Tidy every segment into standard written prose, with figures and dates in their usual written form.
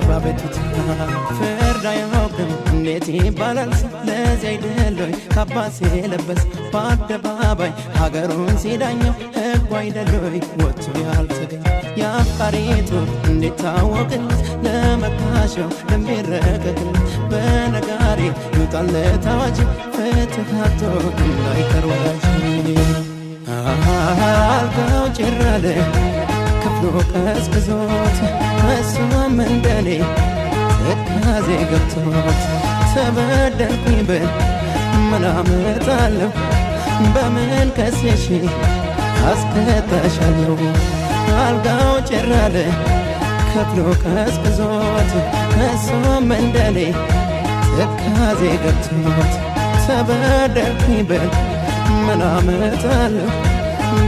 ባቤቱታ ፍርድ አያውቅም እንዴት ይባላል ሰው ለዚህ አይደል ወይ ካባ ሲለበስ በአደባባይ ሀገሩን ሲዳኘው ሕጉ አይደል ወይ ወጥቶ ያልተገኘ የአፍቃሪቱ እንዲታወቅለት ለመካሸው ለሚረቀቅለት በነጋሪ ይውጣለት አዋጅ ፍትህ አጥቶ እንዳይቀር ወዳጅ። አልጋው ጭር አለ ክፍሉ ቀዝቅዞት እሷም እንደኔ ትካዜ ገብቶት ተበደልኩኝ ብል ምን አመጣለሁ በምን ከስሼ አስቀጣሻለሁ። አልጋው ጭር አለ ክፍሉ ቀዝቅዞት እሷም እንደኔ ትካዜ ገብቶት ተበደልኩኝ ብል ምን አመጣለሁ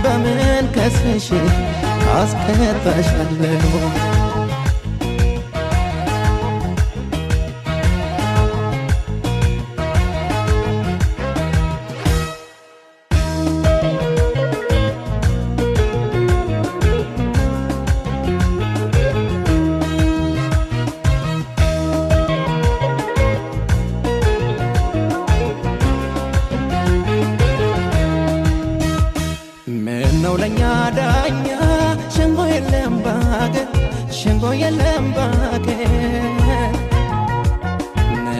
በምን ከስሼ አስቀጣሻለሁ። ምነው ለእኛ ዳኛ ሸንጎ የለም ባገር፣ ሸንጎ የለም ባገር፣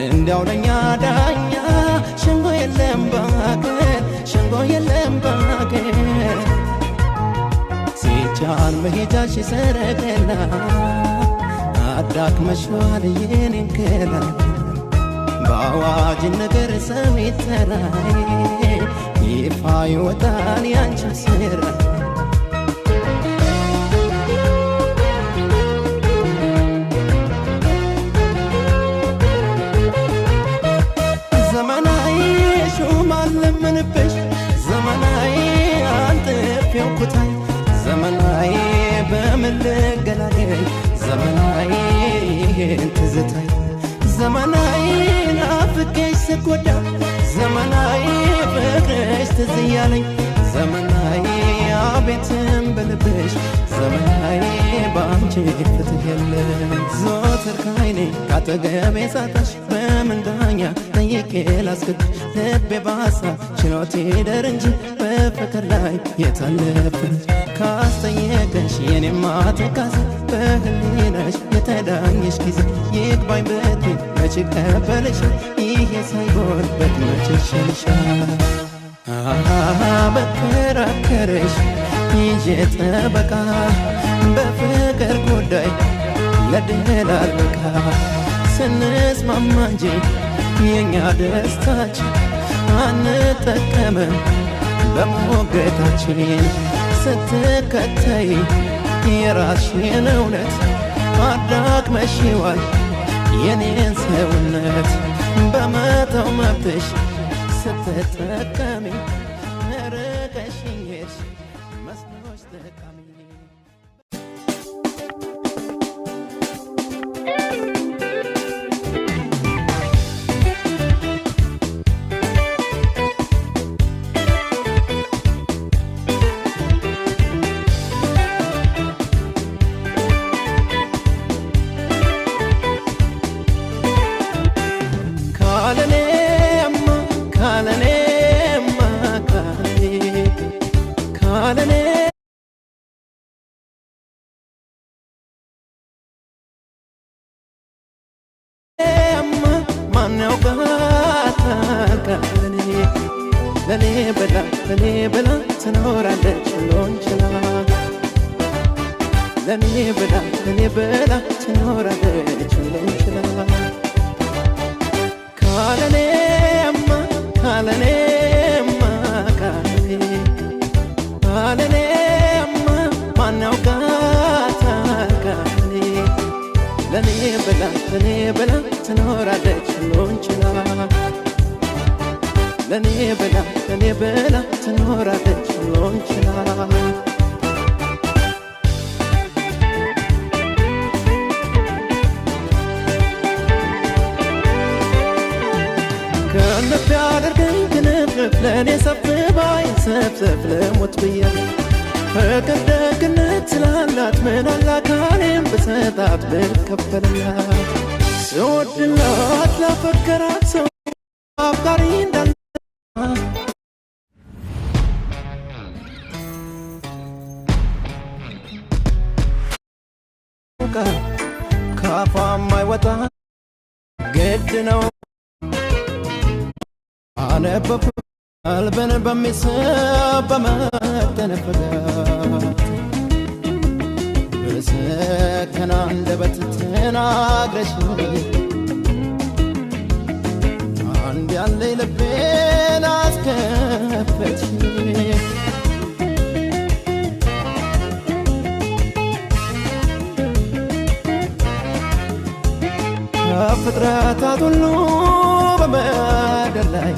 እንዲያው ለእኛ ዳኛ ሸንጎ የለም ባገር፣ ሸንጎ የለም ባገር። ሲጫን መሄጃሽ ሰረገላ አዳክመሽዋል የኔን ገላ በአዋጅ ነገር ሰው ይጠራ ይፋ ይወጣል ያንቺ ስራ። ዘመናዊ ሹም አልለምንብሽ፣ ዘመናዊ አንጥፌው ኩታይ፣ ዘመናዊ በምን ልገላገል፣ ዘመናዊ ይሄን ትዝታይ፣ ዘመናዊ ናፍቄሽ ስጎዳ፣ ዘመናዊ ፍቅርሽ ትዝ እያለኝ፣ ዘመናዊ አቤትም በልብሽ፣ ዘመናዊ በአንቺ ፍትህ የለም። ዘወትር ካይኔ ካጠገቤ ሳጣሽ በምን ዳኛ ጠይቄ ላስገድሽ ልቤ ባሳ ችሎት ይደር እንጂ በፍቅር ላይ የታለፈች ካስጠየቀሽ የኔማ ትካዜ በህሊናሽ የተዳኘሽ ጊዜ ይግባኝ ብትይ መች ቀበልሻል ይሄ ሳይሆን መች ይሻልሻል። በከራከረሽ ይዤ ጠበቃ በፍቅር ጉዳይ ለድል አልበቃ ስንስማማ እንጂ የእኛ ደስታችን አንጠቀምም በሞገታችን። ስትከተይ የራስሽን እውነት አዳክመሽዋል የኔን ሰውነት በመተው መብትሽ ስትጠቀሚ ርቀሽኝ ሄድሽ መስሎሽ ጠቃሚ። ካለኔማ ካለኔማ ካለኔ ካለኔ ማን ያውቃታል ካለኔ ለኔ ብላ ለኔ ብላ ትኖራለች ሁሉን ችላ ለኔ ብላ ለኔ ብላ ትኖራለች ሁሉን ችላ። ካለኔማ ካለኔማ ካለኔ ካለኔማ ማን ያውቃታል ካለኔ ለኔ ብላ ለኔ ብላ ትኖራለች ሁሉን ችላ ለኔ ብላ ለኔ ብላ ትኖራለች ሁሉን ችላ። ክንፍ ያደርገኝ ክንፍንፍ ለእኔ ሰፍ ባይ ሰፍሰፍ ልሞት ብዬ ፍቅር ደግነት ስላላት ምን አለ አካሌን ብሰጣት ብከፈልላት ስወድላት ላፈቀራት ሰው አፍቃሪ እንዳለ። ካፏ የማይወጣ ግድ ነው። አነበብኩ ቀልብን በሚስብ በመጠን ፍጋት በሰከነ አንደበት ተናግረሽ አንድ ያለ ልቤን አስከፈትሽ። ከፍጥረታት ሁሉ በምድር ላይ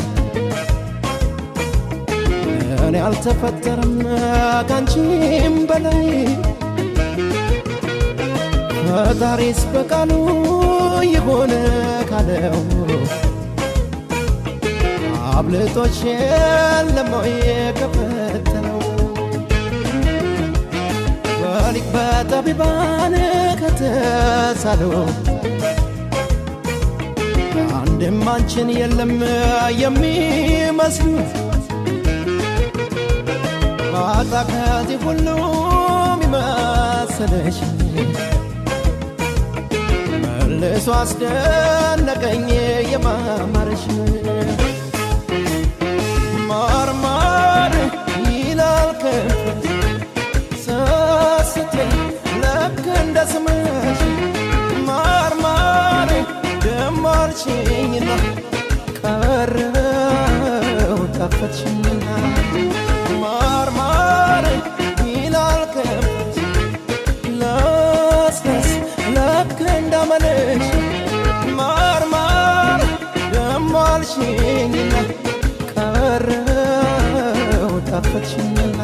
እኔ አልተፈጠረም ካንቺም በላይ። ፈጣሪስ በቃሉ ይሁን ካለው አብልጦሽ የለም ወይ ከፈተነው? በሊቅ በጠቢባን ከተሳለው አንድም አንቺን የለም የሚመስሉት። ማጣ ከዚህ ሁሉ የሚመስልሽ መልሶ አስደነቀኝ የማማርሽ። ማርማር ይላል ከንፈርሽ ሰስቴ ልክ እንደ ስምሽ። ማርማር ደማርሽኝና ቀረው ጣፈጥሽኝና። ማርማር ይላል ከንፈርሽ ለስለስ ልክ እንዳመልሽ። ማርማር ደማልሽኝና ቀረው ጣፈጥሽኝና።